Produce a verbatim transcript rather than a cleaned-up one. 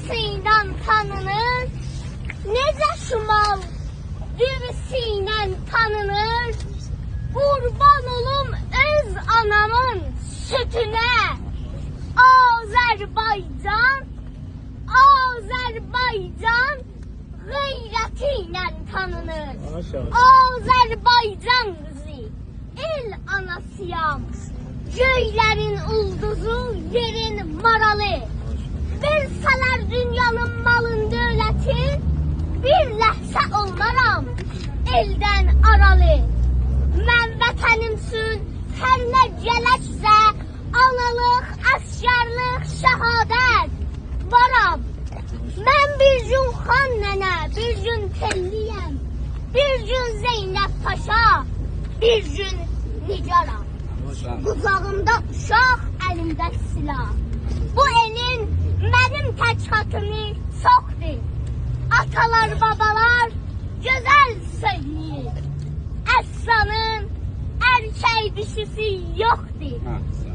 سیندن تانینیر، نئجه شمال دیریسیندن تانینیر. قوربان اولوم اؤز آنامین سوتونه. آذربایجان، آذربایجان غیرتی ایله تانینیر. ماشاءالله. آذربایجان قیزی، ائل آناسی‌یام. گؤیلرین اولدوزو، یئرین مارالی. وئرسه‌لر دونیانین مالین، دؤولتین، بیر لحظه اولمارام ائلدن آرالی. من وطنیم اوچون هر نه گلکسه، آنالیق، عسگرلیک، شهادت، وارام. من بیر گون خان ننه، بیر گون تئللی‌یم، بیر گون زینب پاشا، بیر گون نگارام. قوجاغیمدا اوشاق، الیمده سلاح. بو ائلین منیم تک حاکمی چوخدور. آتالار، بابالار گؤزل سؤیله‌ییر: اصلانین ارکک دیشیسی یوخدور. هه.